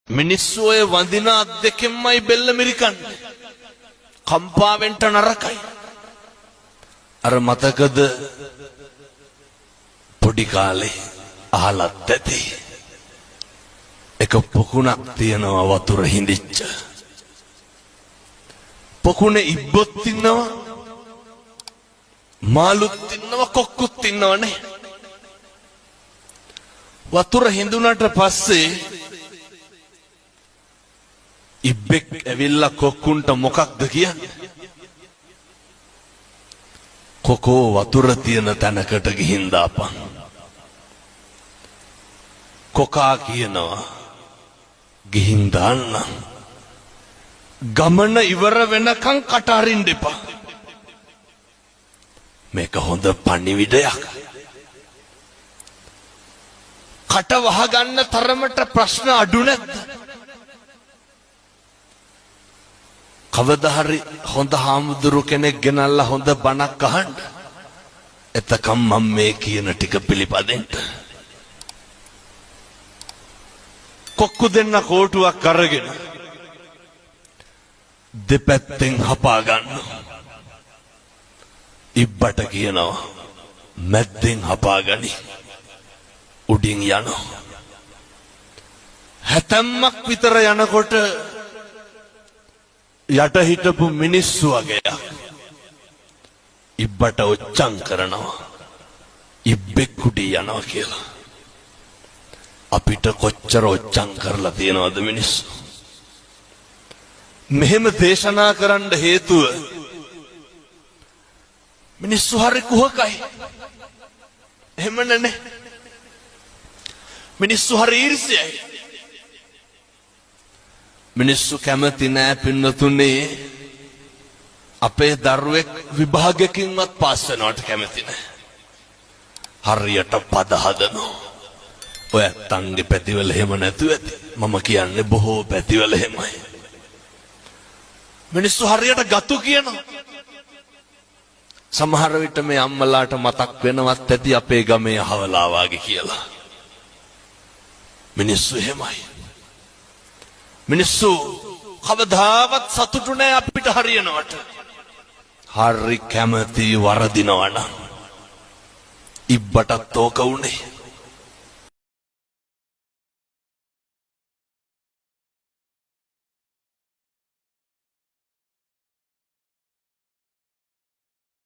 මිනිස්සු ඔය වඳින අත් දෙකෙන්මයි බෙල්ල මිරිකන්නේ. කම්පා වෙන්න නරකයි. අර මතකද පොඩි කාලේ අහලත් ඇති. එක පොකුණක් තියෙනවා වතුර හිඳිච්ච. පොකුණේ ඉබ්බොත් ඉන්නවා, මාළුත් ඉන්නවා, කොක්කුත් ඉන්නවනේ. වතුර හිඳුනට පස්සේ ඉබ්බෙක් ඇවිල්ලා කොක්කුන්ට මොකක්ද කියන්නේ? කොකෝ වතුර තියෙන තැනකට ගිහින් දාපන්. කොකා කියනවා ගිහින් දාන්න. ගමන ඉවර වෙනකන් කට අරින්න එපා. මේක හොඳ පණිවිඩයක්. කට වහගන්න තරමට ප්‍රශ්න අඩු නැද්ද? කවදා හරි හොඳ හාමුදුරු කෙනෙක් ගෙනල්ලා හොඳ බණක් අහන්න. එතකම් මම මේ කියන ටික පිළිපදින්න. කොක්කු දෙන්න කෝටුවක් අරගෙන දෙපැත්තෙන් හපා ගන්න. ඉබ්බට කියනවා මැද්දෙන් හපාගනි. උඩින් යනවා. හැතැම්මක් විතර යනකොට යට හිටපු මිනිස්සු වගේක් ඉබ්බට ඔච්චම් කරනවා. ඉබ්බෙක් උඩින් යනවා කියලා. අපිට කොච්චර ඔච්චම් කරලා තියෙනවද මිනිස්සු? මෙහෙම දේශනා කරන්න හේතුව මිනිස්සු හරි කුහකයි. එහෙම නේ. මිනිස්සු හරි ඊර්ෂ්‍යයි. මිනිස්සු කැමති නෑ පින්නතුනේ අපේ දරුවෙක් විභාගයකින්වත් පාස් වෙනවට කැමති නෑ. හරියට පද හදනවා. ඔය ඇත්තන්ගේ පැතිවල එහෙම නැතුව ඇති. මම කියන්නේ බොහෝ පැතිවල එහෙමයි. මිනිස්සු හරියට ගතු කියනවා. සමහර විට මේ අම්මලාට මතක් වෙනවත් ඇති අපේ ගමේ අහවලා වාගේ කියලා. මිනිස්සු එහෙමයි. මිනිස්සු කවදාවත් සතුටු නෑ අපිට හරියනවට. හරි කැමති වරදිනවා නම්. ඉබ්බටත් ඕක වුණේ.